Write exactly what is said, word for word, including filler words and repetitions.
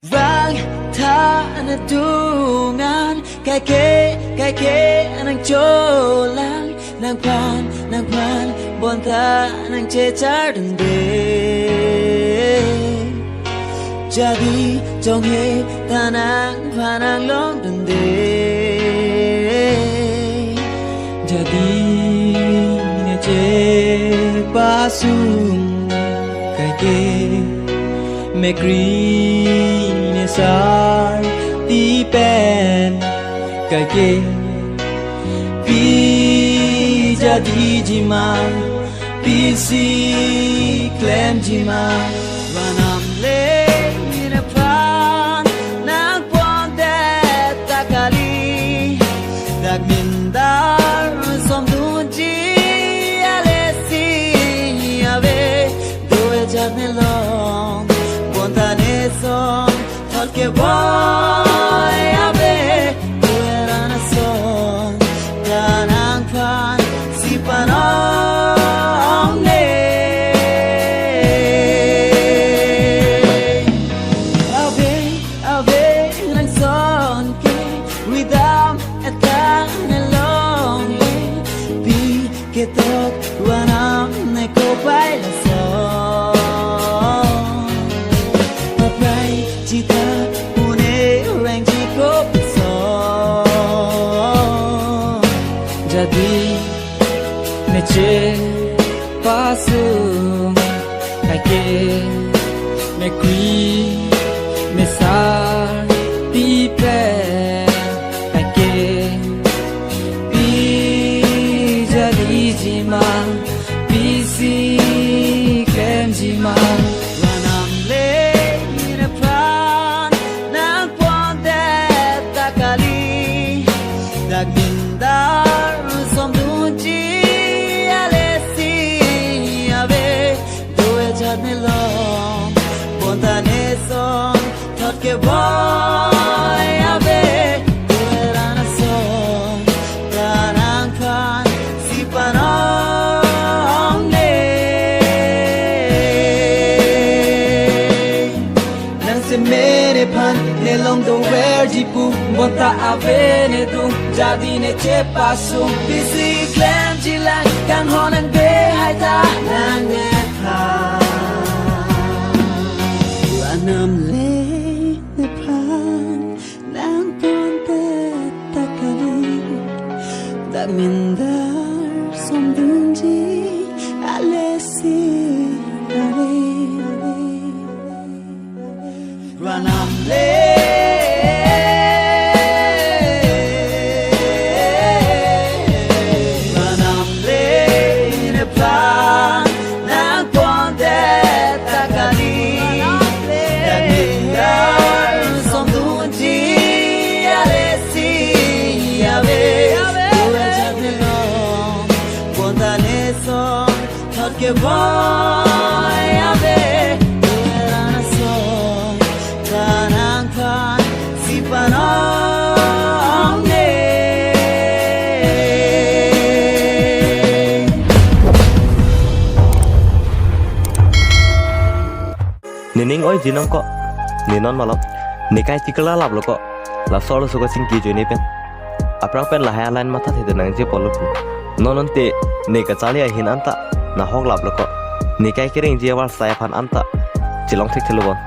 Vangtha netungan, kaike, kaike nangcholang, nangphan, nangphan, bonta nangchechar dunde. Jadi jonghe ta nangphan nanglong dunde. Jadi nechepasung, kaike, mekri mesar ti pen, kaike, pi jadiji ma, pisi klemji ma. Vanamle nephan nangpondet ta kali, dak mindar somdunji alesi ave, do-et ajat nelong, bonta neson thot keboi ave, do-et ason ta nangphan si panongne. Ave, ave, nangson ke ridam eta nelongle, pi ketok vanam ne kopai lason. Aprai chita pune rengji kopi son. Jadi nechepasung, kaike, mekri mesar ti pen, kaike, pi jadiji ma, pisi klemji ma. Vanamle nephan nangpondet ta kali, dak mindar somdunji alesi ave, do-et ajat nelong, bonta neson thot keboi ave, do-et ason ta nangphan si panongne. Nangsemen nephan nelong doverji pu, bonta ave nedung, jadi nechepasung, pisi klemji lang, kanghon nang behai ta nang nephan. Vanamle nephan nangpondet ta kali, dak mindar somdunji alesi ave. Vanamle, vanamle nephan nangpondet ta kali, dak mindar somdunji alesi ave, do-et ajat nelong, bonta neson thot keboi ave, do-et ason ta nangphan si panongne. Nening oiji nangkok, ne non malom, ne kai chikla laplo ko, laso arloso kachingki ajoine pen. Aphrang pen lahai aline matha thede nangji apotlo pu. Non ante ne kacharli ahin anta nahok laplo ko. Ne kai kerengji avarsai aphan anta chelong thekthelo bon.